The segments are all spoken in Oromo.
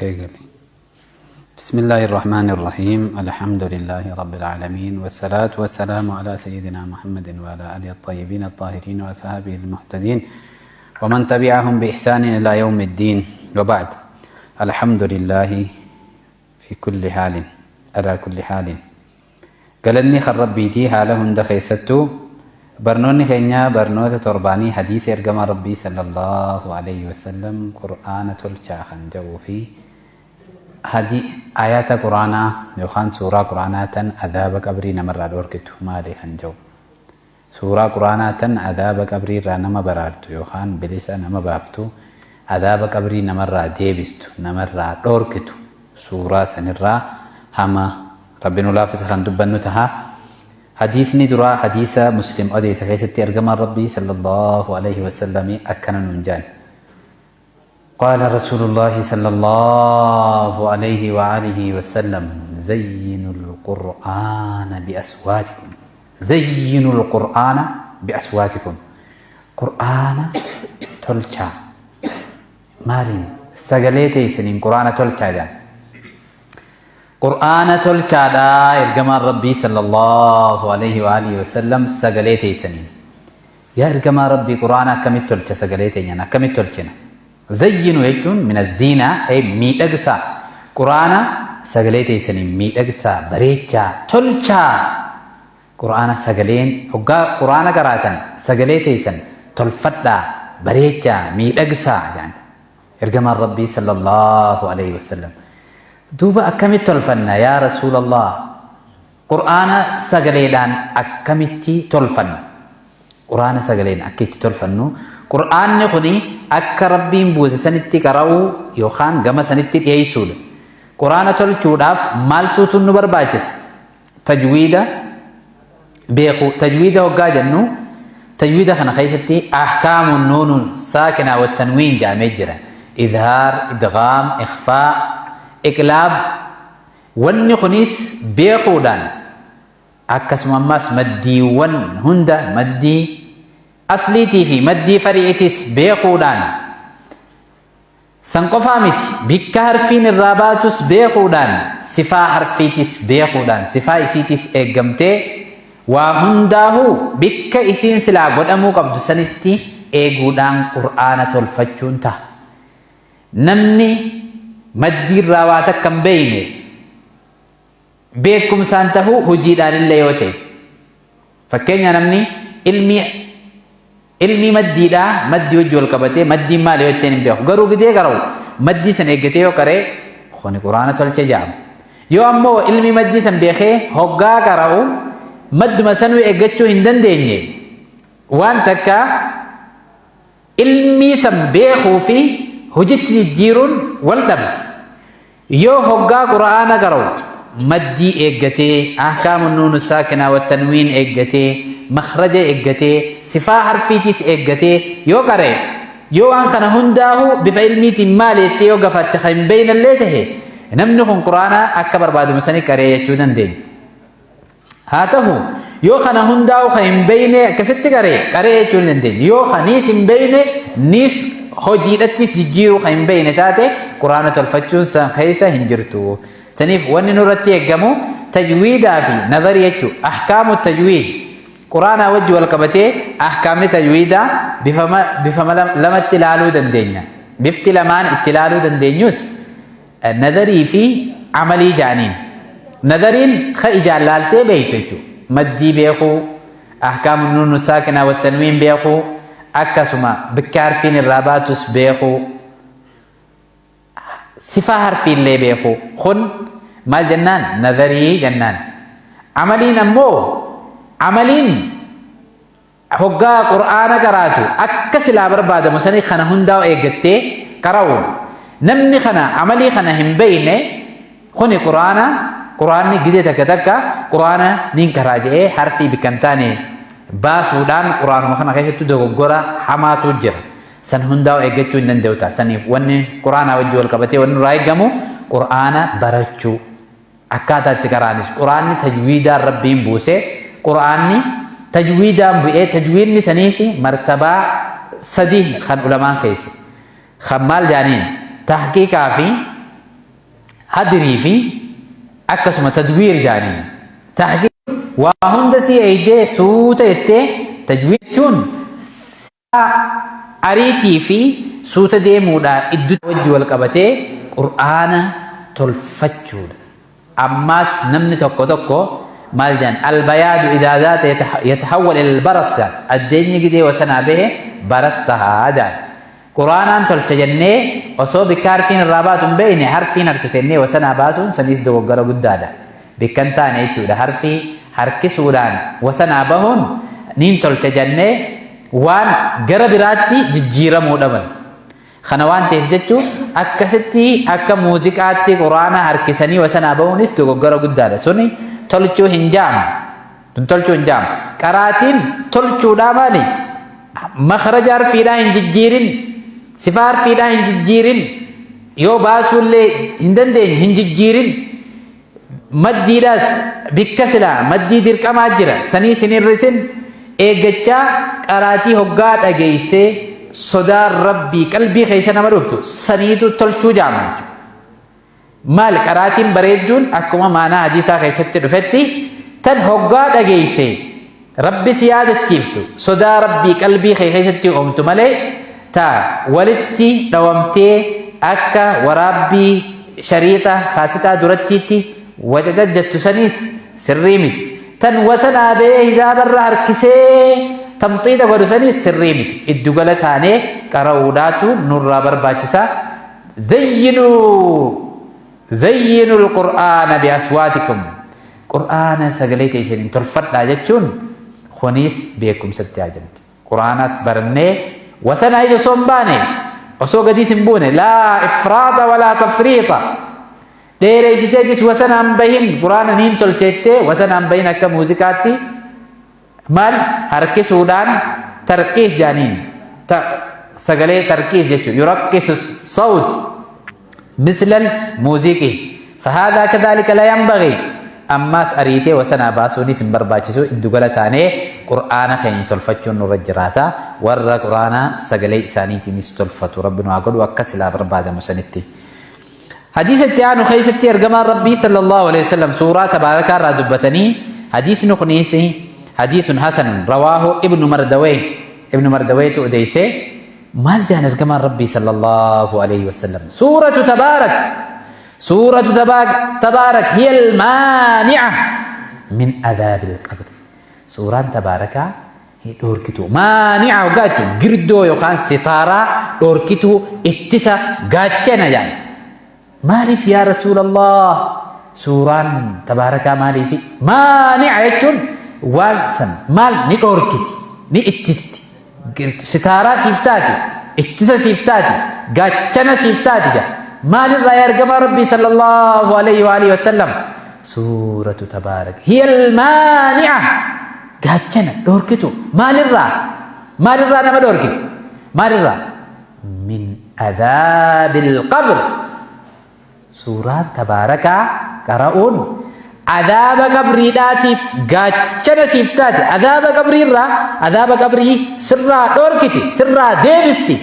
Eegali. بسم الله الرحمن الرحيم، الحمد لله رب العالمين، والصلاة والسلام على سيدنا محمد وعلى آله الطيبين الطاهرين وأصحابه المهتدين ومن تبعهم بإحسان إلى يوم الدين، وبعد. الحمد لله في كل حال، على كل حال. Galanni kan Rabbiitii haala hunda keessattuu. Barnoonni keenya barnoota torbaanii hadiisa ergamaa Rabbii sallallahu alayhi wasallam Qur'aana tolchaa kan jedhuu fi hadi ayata Qur'aanaa yookaan suuraa Qur'aanaa tan adaaba qabrii namarraa dhoorkitu maali kan jedhu, suuraa Qur'aanaa tan adaaba qabrii irraa nama baraartu yookaan bilisa nama baaftu, adaaba qabrii namarraa deebistu, namarraa dhoorkitu, suuraa sanirraa hama Rabbi nu laaffisa kan dubbannu taha. Hadiisni duraa hadiisa Muslim odeessa keessatti ergamaan Rabbii sallallahu alaihi wasallam akkana nuun jedhan: قال رسول الله صلى الله عليه وآله وسلم: زينوا القرآن بأصواتكم، زينوا القرآن بأصواتكم. قرآن tolchaa. Maaliin? Sagalee teessaniin Qur'aana tolchaa jedhan. Qur'aana tolchaadha ergamaan Rabbii sallallahu alaihi wa alihi wasallam sagalee teessaniin. Yaa ergamaa Rabbii, Qur'aana akkamitti tolcha? Sagalee teenyaan akkamitti tolchina? زينوا jechuun من الزينة, miidhagsaa. Qur'aana sagalee teessaniin miidhagsaa, bareechaa, tolchaa. Qur'aana sagaleen, hoggaa Qur'aana qaraatan sagalee teessan tolfadhaa, bareechaa, miidhagsaa jedhan ergamaan Rabbii sallallahu alaihi wasallam. Duuba akkamitti tolfanna, yaa Rasuulallah? Qur'aana sagaleedhaan akkamitti tolfanna? Qur'aana sagaleen akka itti tolfannu, Qur'aanni kuni akka Rabbiin buuse sanitti qara'uu yookaan gama sanitti dhiyeessuudha. Qur'aana tolchuudhaaf maaltuutu nu barbaachisa? Tajwiida beeku. Tajwiida hoggaa jennu, tajwiida kana keessatti ahkaamu nuunu saakinaa wa tanwiin jedhamee jira. Idhaar, idghaam, ikhfaa, iqlaab, wanni kunis beekuudhaan, akkasuma ammas maddiiwwan hunda, maddii asliitii fi maddii fari'itis beekuudhaan, san qofaa miti, bikka harfiin irraa baatus beekuudhaan, sifaa harfiitis beekuudhaan, sifaa isiitis eeggamtee, waa hundaahuu bikka isiin silaa godhamuu qabdu sanitti eeguudhaan Qur'aana tolfachuun ta'a. Namni maddii irraa waa takka hin beeyne, beekumsaan tahuu hojiidhaan illee yoo ta'e, fakkeenya namni ilmii maddiidhaa, maddii hojii wal qabatee, maddiin maali yoo ittiin hin beeku, garuu gidee qara'u maddii san eeggatee yoo qaree, kuni Quraana tolche jedhama. Yoo ammoo ilmii maddii san beekee hoggaa qara'u madduma sanuu eeggachuu hin dandeenye, waan takka ilmii san beekuu fi hojitti jijjiiruun wal dhabdi. Yoo hoggaa Qura'aana qara'u maddii eeggatee, ahkaamu nuunu saakinaa wa tanwiin eeggatee, makhraja eeggatee, sifaa harfiitis eeggatee yoo qara'e, yoo waan kana hundaahu bifa ilmiitiin maali jettee yoo gaafatte kan hin beeynallee tahe, namni kun Qura'aana akka barbaadamu sani qaree jechuu dandeenya. Haa ta'u, yoo kana hundaa'u kan hin beeyne akkasitti qaree qaree jechuu hin dandeenya. Yoo kaniis hin beeyne, niis hojiidhattis jijjiiruu kan hin beeyne taate, Quraana tolfachuun san keessa hin jirtu. Saniif wanni nurratti eeggamu tajwiidaa fi nazarii jechuudha. Ahkaamu tajwiid Quraanaa wajji wal qabatee, ahkaamni tajwiidaa bifa lamatti ilaaluu dandeenya. Bifti lamaan itti ilaaluu dandeenyus nazarii fi amalii jaaniin. Nazariin ka ijaan laaltee beektu jechuudha. Maddii beekuu, ahkaamu nuunu saakinaa wa tanwiin beekuu, akkasuma bikka harfiin irraa baatus beekuu, sifaa harfiillee beekuu. Kun maal jennaan? Nazarii jennaan. Amaliin ammoo, amaliin hoggaa Qur'aana qaraatu akka silaa barbaadamu sanii kana hundaa eeggattee qara'u. Namni kana amalii kana hin beeyne kuni Qur'aanni gizee takka takka Qur'aana niin karaa jedhee harfii bikka hin taane baasuudhaan Qur'aanuma kana keessatti dogoggora hamaatu jira. San hundaa eeggachuu hin danda'u ta'a. Saniif wanni Qur'aanaa wajji wal qabatee wanni nurraa eeggamu Qur'aana barachuu. Akkaataa itti qara'anis, Qur'aanni tajwiidaan Rabbiin buuse, Qur'aanni tajwiidaan bu'ee, tajwiidni saniis martabaa sadi kan ulamaan keessa. Kan maal jaaniin? Tahqiiqaa fi Hadrii fi akkasuma tadwiir jaaniin. Tahqiiq waa hunda si eeydee suuta jettee tajwiid jechuun ariitii fi suuta deemuudha iddu wajji wal qabatee Qur'aana tolfachuudha. Ammaas namni tokko tokko maal jedhan albayaadu idaa zaata yatahawwal ila albaras jedhan addeenyi gizee wasanaa bahe baras tahaa jedhan. Qur'aanaan tolcha jennee osoo bikka harfiin irraa baatu hin beekne harfiin harkisennee wasanaa baasuun saniis dogoggora guddaadha. Bikka hin taane jechuudha. Harfii harkisuudhaan wasanaa bahuun niin tolcha jennee waan gara biraatti jijjiiramuu dhaban. Kana waan ta'eef jechuun akkasitti akka muuziqaatti quraana harkisanii wasanaa bahuunis dogoggora guddaadha. Suni tolchuu hin jaamu. Tun tolchuu hin jaamu. Qaraatiin tolchuudhaa maali? Makhraja harfiidhaa hin jijjiirin. Sifa harfiidhaa hin jijjiirin. Yoo baasuullee hin dandeenye hin jijjiirin. Maddiidhaas bikka silaa maddii dirqamaa jira. Sanii sin hir'isin eeggachaa qaraatii hoggaa dhageessee sodaan rabbii qalbii keessa nama dhuftu saniitu tolchuu jaama jechuudha. Maal qaraatiin bareedduun akkuma maanaa hadiisaa keessatti dhufetti tan hoggaa dhageeyse Rabbi si yaadachiiftu sodaa Rabbii qalbii kee keessatti uumtu malee ta walitti dhawamtee akka waraabbii shariixa kaasixaa durattiitti wacacajjattu saniis sirrii miti. Tan wasanaa ba'ee hijaabarra harkisee tamxiixa godhu saniis sirrii miti. Iddugala taanee qara'uudhaatu nurraa barbaachisa. Zayyinuu Zayyinul Qur'aana bi aswaatikum Qur'aana sagalee teessaniin tolfadhaa jechuun kunis beekumsatti haajamti. Qur'aanaas barannee wasanaa isa osoo hin baane osoo gadiis hin buune laa ifraaxa walaa tafriixa dheereessiteetis wasanaan bahin Qur'aana niin tolcheettee wasanaan bahin akka muuziqaatti Maal harkisuudhaan tarqiis jaaniin sagalee tarqiis jechuun yuraqqisu sawt mislal muuziqi fahaadaa kadhaalika la yanbaghi ammaas ariitee wasanaa baasuunis hin barbaachisu iddugala taanee qur'aana keenya tolfachuun nurra jiraata warra qur'aana sagalee isaaniitiinis tolfatu rabbi nu haa godhu akka silaa barbaadamu sanitti. Hadiisa itti aanu keessatti ergamaan Rabbii sallallahu alaihi wasallam suuraa tabaarakaa irraa dubbatanii hadiisni kunis hadiisun hasan rawaahu ibnu mardawee ibnu mardaweetu odeesse maal jaan ergamaan Rabbii sallallahu alaihi wasallam suuratu tabaarak suuratu tabaarak hiya almaani'a min adaabil qabr suuraan tabaarakaa Dhoorkituu. Maani'a hoggaa jechuun girdoo yookaan sitaaraa dhoorkituu ittisa gaachana jedhan. Maaliif yaa Rasuulallah suuraan tabaarakaa maaliifi? Maani'a jechuun waan san maal ni dhoorkiti ni ittisti. Sitaaraa siif taati ittisa siif taati gaachana siif taati jedha. Maalirraa yaa ergamaa Rabbii sallallahu alayhi wa alihi wasallam suuratu tabaarak hiya almaani'a Gaachana, dhoorkitu, maalirraa? Maalirraa nama dhoorkiti? Maalirraa? Min adaabil qabr. Suuraan tabaarakaa qara'uun adaaba qabriidhaatiif gaachana siif taate. Adaaba qabriirraa, adaaba qabrii sirraa dhoorkiti, sirraa deebisti.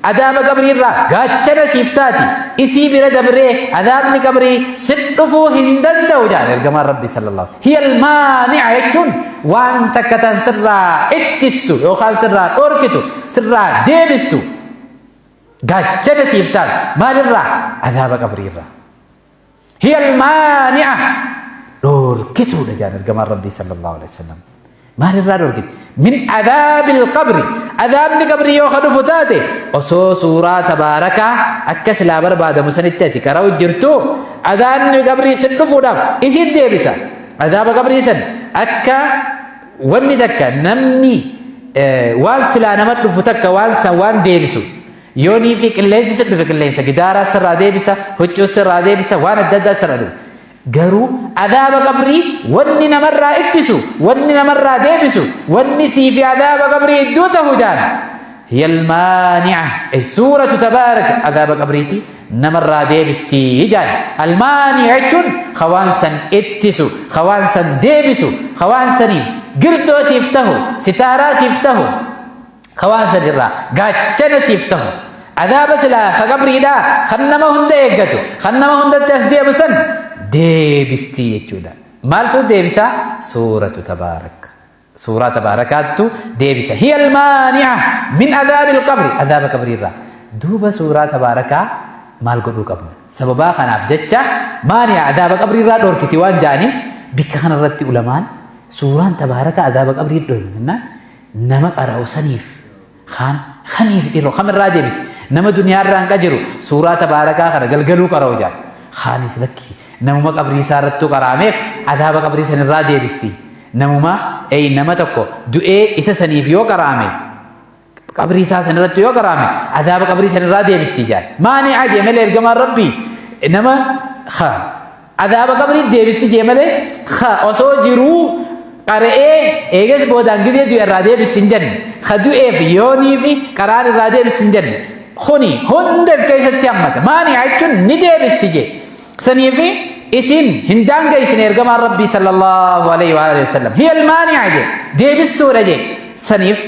Adaaba qabrii irraa gaachana siif taati. Isii bira dabree adaabni qabrii si dhufuu hin danda'u jedhan ergamaan Rabbii sallallahu hiya almaani'a jechuun waan takka tan sirraa ittistu yookaan sirraa dhorkitu sirraa deebistu gaachana siif taati. Maalirraa? Adaaba qabrii irraa. Hiya almaani'a dhorkituudha jedhan ergamaan Rabbii sallallahu alaihi wasallam. Maalirraa dhorkiti? Min adaabil qabri. Adaabni qabrii yoo ka dhufu taate osoo suuraa tabaarakaa akka silaa barbaadamu sanitti ati qara'u jirtu adaabni qabrii sin dhufuudhaaf isin deebisa. Adaaba qabrii san akka wanni takka namni waan silaa nama dhufu takka waan san waan deebisu Yoo nii fi qilleensi si dhufe qilleensa gidaaraa sirraa deebisa, huccuu sirraa deebisa, waan adda addaa sirraa deebisa. Garuu adaaba qabrii wanni namarraa ittisu, wanni namarraa deebisu, wanni sii fi adaaba qabrii iddoo tahu jaan. Hiya almaani'a suuratu tabaarak adaaba qabriiti namarraa deebisti jaan. Almaani'a jechuun ka waan san ittisu, ka waan san deebisu, ka waan saniif girdoo siif tahu, sitaaraa siif tahu. Ka waan san irraa gaachana siif tahu. Adaaba silaa ka qabriidhaa kan nama hunda eeggatu, kan nama hundatti as deemu san deebistii jechuudha. Maaltu deebisa? Suuratu Tabaarak. Suuraa Tabaarakaattu deebisa. Hiya almaani'a min adaabil qabri. Adaaba qabriirraa. Duuba suuraa Tabaarakaa maal godhuu qabna? Sababaa kanaaf jecha maani'a adaaba qabriirraa dhorkiti waan ja'aniif, bikka kanarratti ulamaan suuraan Tabaarakaa adaaba qabrii dhorkiti nama qara'u saniif kaan kamiif dhiroo kamirraa deebiste, nama duniyaarraa hin qajiru suuraa Tabaarakaa kana galgaluu qara'u jaa. Kaanis lakki, namuma qabrii isaa irrattuu qara'ameef adaaba qabrii sanirraa deebisti. Namuma nama tokko du'ee isa saniif yoo qara'ame, qabrii isaa sanirratti yoo qara'ame, adaaba qabrii sanirraa deebisti jaa. Maani'a jee malee ergamaan Rabbii nama adaaba qabrii deebisti jee malee osoo jiruu qara'ee eegas boodaan gizee du'e irraa deebisti hin jenne. Ka du'eef yoonii fi qaraan irraa deebisti hin jenne. Kuni hunda of keessatti hammata. Maani'a jechuun ni deebisti jee. Saniifi isin hin daangeessine ergamaan Rabbii sallallahu alaihi wa alihi wasallam. Hiya almaani'a jee, deebistuudha jee. Saniif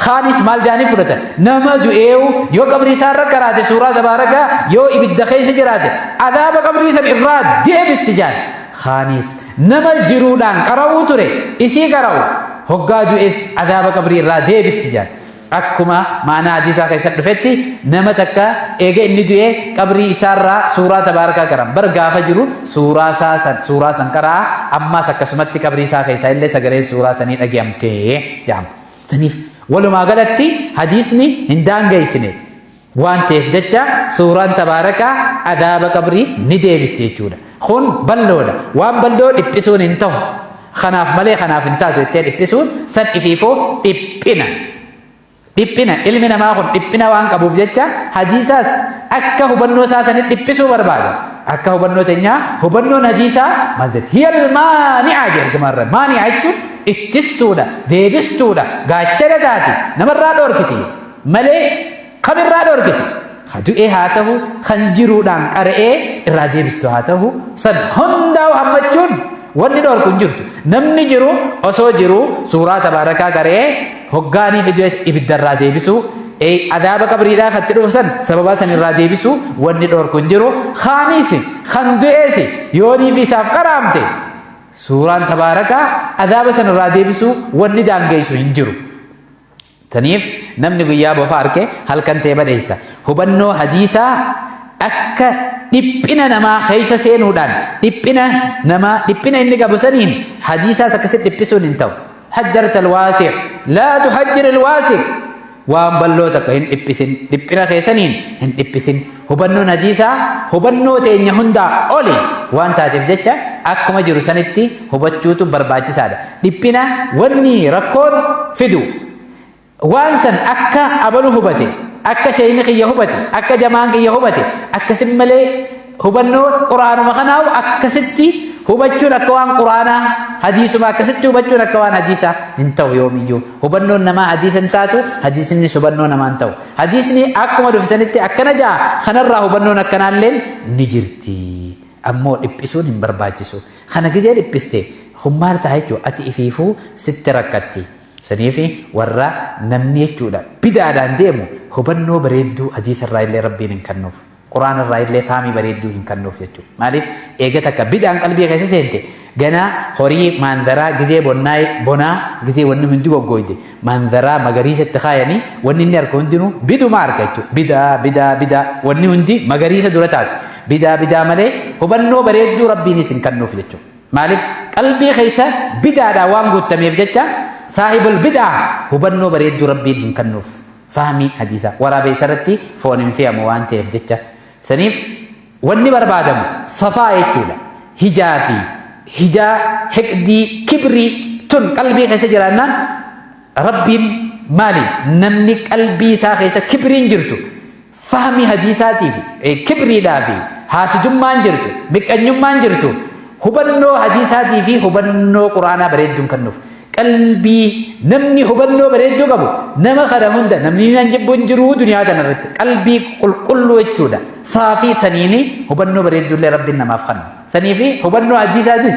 kaanis maal jaanii fudhatan? Nama du'eewu yoo qabrii isaa irra qaraate suuraa Tabaarakaa, yoo ibidda keessa jiraate adaaba qabrii san irraa deebisti jaan. Kaanis nama jiruudhaan qara'uu ture isii qara'u hoggaa du'es adaaba qabrii irraa deebisti jaan. Akkuma ma'anaa hadiisaa keessatti dhufetti, nama takka eega inni du'e qabrii isaarraa suuraa Tabaarakaa qaran. Bar gaafa jiru suuraa isaa san suuraa san qara'a, ammaas akkasumatti qabrii isaa keessaa illee sagaleen suuraa sanii dhagayamtee jedhama. Saniif walumaa galatti hadiisni hin daangeessine waan ta'eef jecha suuraan Tabaarakaa adaaba qabrii ni deebisti jechuudha. Kun bal'oodha. Waan bal'oo dhiphisuun hin ta'u. Kanaaf malee kanaaf hin taatu jettee dhiphisuun san ifiifuu dhiphina. Dhiphina ilmi namaa kun dhiphina waan qabuuf jecha hadiisaas akka hubannoo isaa sanitti dhiphisuu barbaada. Akka hubannoo teenyaa hubannoon hadiisaa maal jetti? Hiyal maani'a jedhe ergamaan Rabbi. Maani'a jechuun ittistuudha, deebistuudha, gaachana taati, namarraa dhoorkiti malee kamirraa dhoorkiti? Ka du'e haa ta'u, kan jiruudhaan qara'ee irraa deebistu haa ta'u, san hundaa'u hammachuun wanni dhoorku hin jirtu. Namni jiru osoo jiru suuraa Tabaarakaa qara'ee hoggaanii fi du'e ibiddarraa deebisuu, adaaba qabriidhaa kan itti dhufu san sababaa san irraa deebisuu wanni dhoorku hin jiru. Kaaniis kan du'ees yoonii fi isaaf qaraamte suuraan Tabaarakaa adaaba san irraa deebisuu wanni daangeessu hin jiru. Saniif namni guyyaa bofa arke halkan teeba dheessa. Hubannoo hadiisaa akka dhiphina namaa keessa seenuudhaan, dhiphina namaa dhiphina inni qabu saniin hadiisaas akkasitti dhiphisuun hin ta'u. Hajjarta alwaasi' laa tuhajjir alwaasi', waan bal'oo takka hin dhiphisin, dhiphina keessaniin hin dhiphisin. Hubannoon hadiisaa hubannoo teenya hundaa oli waan taateef jecha akkuma jiru sanitti hubachuutu barbaachisaadha. Dhiphina wanni rakkoon fidu waan san akka abalu hubate, akka sheeyni kiyya hubate, akka jamaan kiyya hubate akkasin malee, hubannoo quraanuma kanaahu akkasitti hubachuun akka waan quraanaa, hadiisuma akkasitti hubachuun akka waan hadiisaa hin ta'u yoomiyyuu. Hubannoon namaa hadiisa hin taatu, hadiisnis hubannoo namaa hin ta'u. Hadiisni akkuma dhufe sanitti akkana ja'a, kanarraa hubannoon akkanaalleen ni jirti. Ammoo dhiphisuun hin barbaachisu. Kana gizee dhiphiste kun maal ta'a jechuudha? Ati ifiifuu sitti rakkatti. Saniif warra namni jechuudha bidaadhaan deemu hubannoo bareedduu hadiisarraa illee Rabbiin hin kennuuf. Quraana irraa illee faamii bareedduu hin kennuuf jechuudha. Maaliif? Eega takka bid'aan qalbii keessa seente, ganaa horii maandaraa gizee bonnaa bonaa gizee wanni hundi goggooyde maandaraa magariisa itti kaayanii, wanni inni arka hundinuu biduma arka jechuudha. Bidaa, bidaa, bidaa, wanni hundi magariisa dura taati. Bidaa, bidaa malee hubannoo bareedduu Rabbiinis hin kennuuf jechuudha. Maaliif? Qalbii keessa bidaadhaan waan guutameef jecha saahibul bidaa hubannoo bareedduu Rabbiin hin kennuuf. Fahmii hadiisaa waraabeessa irratti foon hin fe'amu waan ta'eef jecha. Saniif wanni barbaadamu safaa jechuudha. Hijaa fi hijaa, hiqdii, kibrii tun qalbii keessa jiraannaan Rabbiin maali? Namni qalbii isaa keessa kibriin jirtu, fahmii hadiisaatii fi kibriidhaa fi haasidummaan jirtu, miqqanyummaan jirtu, hubannoo hadiisaatii fi hubannoo quraanaa bareedduun kennuuf. Qalbii namni hubannoo bareedduu qabu nama kana hunda namni nan jibbu hin jiru duniyaa kana irratti, qalbii qulqulluu jechuudha. Saafii saniini hubannoo bareedduu illee Rabbiin namaaf kenna. Sanii fi hubannoo hadiisaatis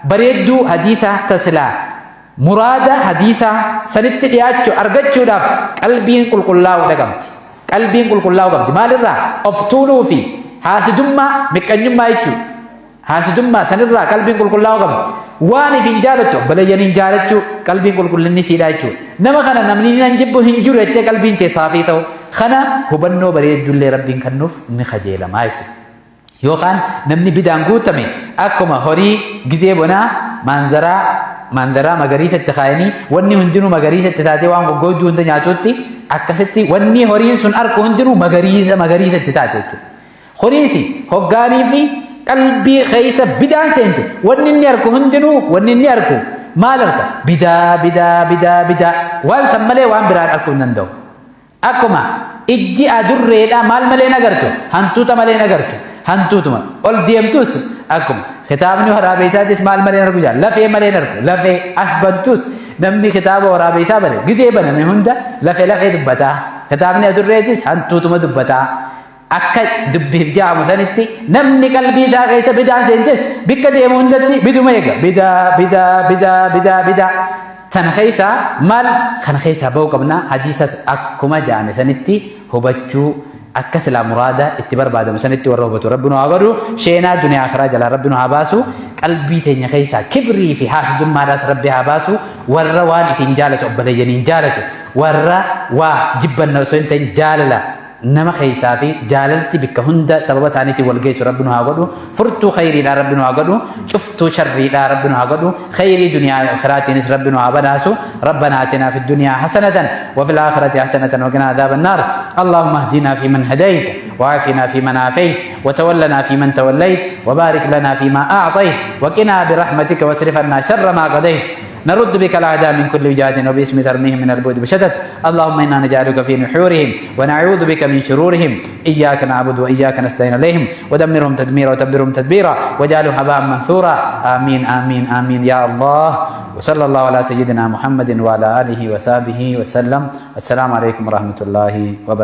bareedduu hadiisaa tasilaa muraada hadiisaa sanitti dhiyaachuu argachuudhaaf qalbiin qulqullaa'uu qabdi. Qalbiin qulqullaa'uu qabdi. Maalirraa? Of tuuluu fi haasidummaa, miqqanyummaa jechuudha. Haasidummaa sanirraa qalbiin qulqullaa'uu qabdi. Waan if hin jaalattu obboleeyyan hin jaalachuu, qalbiin qulqullinni siidhaa jechuudha. Nama kana namni nan jibbu hin jiru jettee qalbiin tee saafii ta'u. Kana hubannoo bareeddullee Rabbiin kennuuf ni kajeelamaa jechuudha. Yookaan namni bidaan guutame akkuma horii gizee bonaa maanzaraa maanzaraa magariisa itti kaayanii wanni hundinuu magariisa itti taatee waan goggoogduu hunda nyaatutti, akkasitti wanni horiin sun arku hundinuu magariisa magariisa itti taate jechuudha. Kunis hoggaanii fi qalbii keessa bidaan seente, wanni inni arku hundinuu, wanni inni arku maal arka? Bidaa, bidaa, bidaa, bidaa, waan san malee waan biraan arkuu hin danda'u. Akkuma ijji adurreedhaa maal malee hin agartu? Hantuuta malee hin agartu. Hantuutuma. Ol deemtus akkuma kitaabni waraabeessaatis maal malee hin argu jaa? Lafee malee hin argu. Lafee as bantus, namni kitaaba waraabeessaa bane gizee baname hunda lafee lafee dubbataa. Kitaabni adurreetis hantuutuma dubbataa. Akka dubbiif ja'amu sanitti namni qalbii isaa keessa bidaan seentes bikka deemu hundatti biduma eega. Bidaa, bidaa, bidaa, bidaa, bidaa. Tana keessaa maal kana keessaa ba'uu qabna? Hadiisa akkuma ja'ame sanitti hubachuu, akka silaa muraada itti barbaadamu sanitti warra hubatu Rabbi nu haa godhu. Sheenaa duniyaa akhiraa jalaa Rabbi nu haa baasu. Qalbii teenya keessaa kibrii fi haasidummaadhaas Rabbi haa baasu. Warra waan ifiin jaalatu obboleeyyaniin jaalatu, warra waa jibbanna osoo hin ta'in jaalala nama keessaa fi jaalalti bikka hunda sababa isaaniitiin wal geessu Rabbi nu haa godhu. Furtuu khayriidhaa Rabbi nu haa godhu. Cuftuu sharriidhaa Rabbi nu haa godhu. Khayrii duniyaa akhiraatiinis Rabbi nu haa badhaasu. ربنا آتنا في الدنيا حسنة وفي الآخرة حسنة وقنا عذاب النار. اللهم اهدنا فيمن هديت، وعافنا فيمن عافيت، وتولنا فيمن توليت، وبارك لنا فيما أعطيت، وقنا برحمتك واصرف عنا شر ما قضيت. نرد بك الأعداء من كل وجهة، وباسم ترميهم من البعد بشتت. اللهم إنا نجعلك في نحورهم ونعوذ بك من شرورهم. إياك نعبد وإياك نستعين. عليهم ودمرهم تدميرا وتبرهم تدبيرا واجعلهم هباء منثورا. آمين، آمين، آمين يا الله. وصلى الله على سيدنا محمد وعلى آله وصحبه وسلم. السلام عليكم ورحمة الله وبركاته.